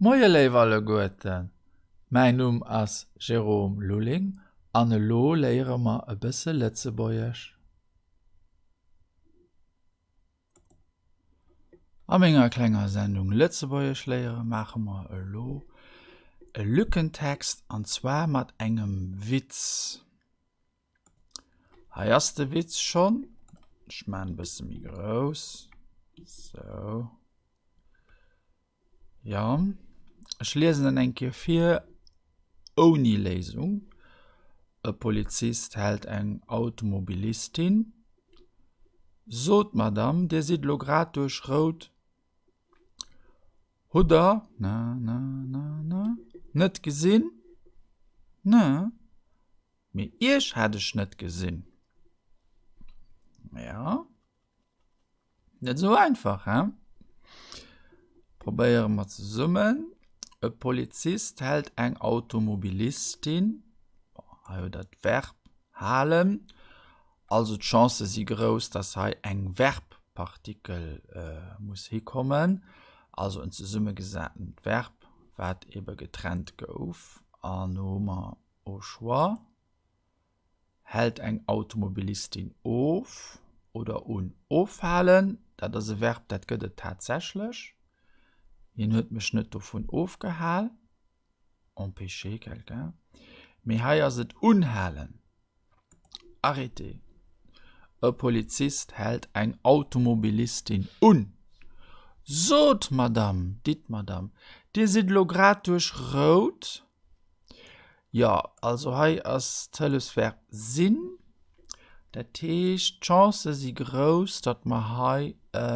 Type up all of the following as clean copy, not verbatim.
Moie léif alleguerten, mäin Numm ass Jérôme Lulling an elo léiere mer e bësse Lëtzebuergesch. A menger klenger Sendung Lëtzebuergesch léiere maache mer elo e Lückentext an zwar mat engem Witz. Hei ass de Witz schonn. Ech maan e bësse méi grouss. Sou. Jo, ech liesen en eng Kéier vir ouni Léisung. E Polizist hält eng Automobilistin. Sot, Madame, Dir sidd elo grad duerch Rout. Hutt Der, na, na, na, na, net gesinn? Ne. Mee iech hat ech net gesinn. Ja. Net esou einfach, he? Probéiere mer zesummen. E Polizist hält eng Automobilistin. Hei huet der d'Verb halen. Also d'Chancë si grouss, dass hei eng Verbpartikel muss hikommen. Also en zesummegesatent Verb, wat ebe getrennt gouf. An do hu mer Au choix, Hält eng Automobilistin of oder un? Ofhalen, dat ass e Verb, dat gëtt et tatsächlech. Hien huet mech net dovun ofgehal, empêcher quelqu'un. Mee hei ass et unhalen, arrêter. E Polizist hält eng Automobilistin un. Sot, Madame, dites, Madame, Dir sidd elo grad duerch Rout. Jo, also hei ass d'Hëllefsverb sinn. Dat heescht, d'Chancë si grouss, datt mer hei e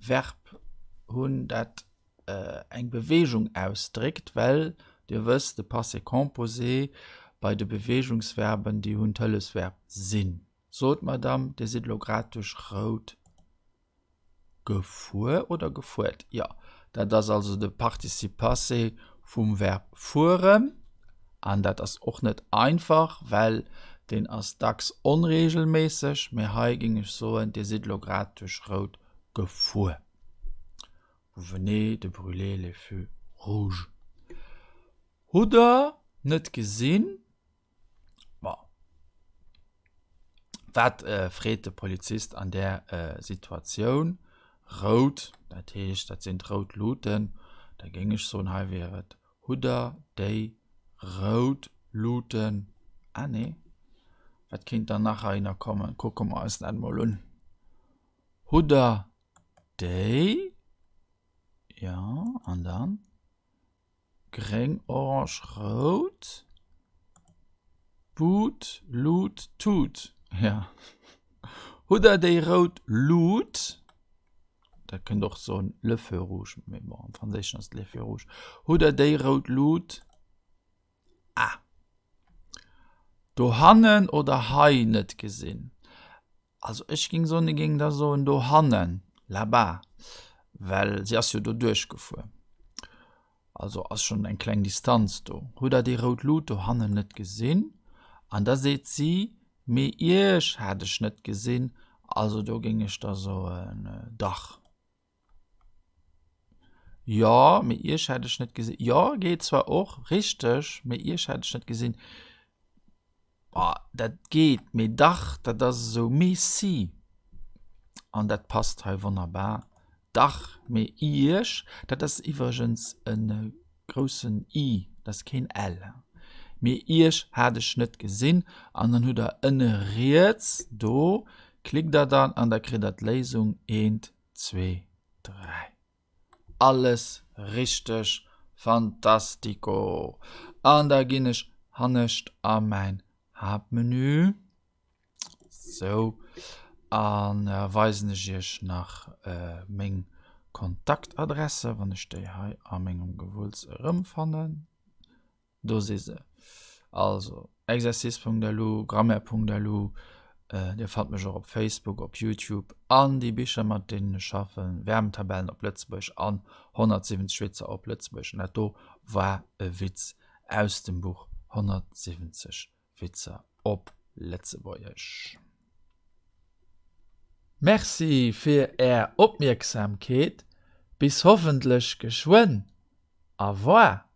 Verb hunn, dat eng Beweegung ausdréckt, well Dir wësst, de Passé composé bei de Beweegungsverben, déi hunn d'Hëllefsverb sinn. Sot, Madame, Dir sidd elo grad duerch Rout Gefuer oder gefuert? Jo, dat ass also de Participe passé vum Verb fueren. An dat ass och net einfach, well deen ass dacks onreegelméisseg. Mee hei géing ech soen, Dir sidd elo grad duerch Rout gefuer. Vous venez de brûler les feux rouges. Hutt Der net gesinn? Bon. Wat äh, freet de Polizist an där äh, Situatioun? Rout, dat heescht, dat sinn d'rout Luuten. Da géing ech soen, hei wier et Hutt der déi rout Luuten? Ah nee. Wat kéint dann nach heihinner kommen? Kucke mer eis dat mol un. Hutt der déi? Ja, an dann? Gréng, orange, rout. But, Lut, Tut. Ja. Hutt der déi rout Lut? Dat kënnt och soen le feu rouge, mee bon, am Franséischen ass et les feux rouges. Hutt der déi rout Lut? Ah. Dohannen oder hei net gesinn? Also ech géing soen, e géing da soen dohannen, là-bas, well si ass jo do duerchgefuer. Also ass schonn eng kleng Distanz do. Hutt Der déi rout Lut dohannen net gesinn? An da seet si, Mee iech hat ech net gesinn. Also do géing ech da soen, dach. Jo, mee iech hat ech net gesinn. Jo, geet zwar och, richteg, mee iech hat ech net gesinn. Boah, dat geet, mee dach, dat ass esou mais si. An dat passt hei wonnerbar. Dach, mee iech, dat ass iwwregens e groussen i, dat ass keen l. Mee iech hat ech net gesinn. An dann hutt der ënne riets do, klickt der dann an da kritt der d'Léisung, eent, zwee, dräi. Alles richteg, fantastico! An da ginn ech hannescht a mäin Haaptmenü. Sou, an da weisen ech iech nach meng Kontaktadresse, wann ech déi hei a mengem Gewulls erëmfannen. Do si se. Also exercice.lu, grammaire.lu, Dir fannt mech och op Facebook, op YouTube an déi Bicher mat deenen ech schaffen, Verbentabellen op Lëtzebuergesch an 170 Witzer op Lëtzebuergesch. An dat do war e Witz aus dem Buch 170 Witzer op Lëtzebuergesch. Merci fir Är Opmierksamkeet. Bis hoffentlech geschwënn! Au revoir.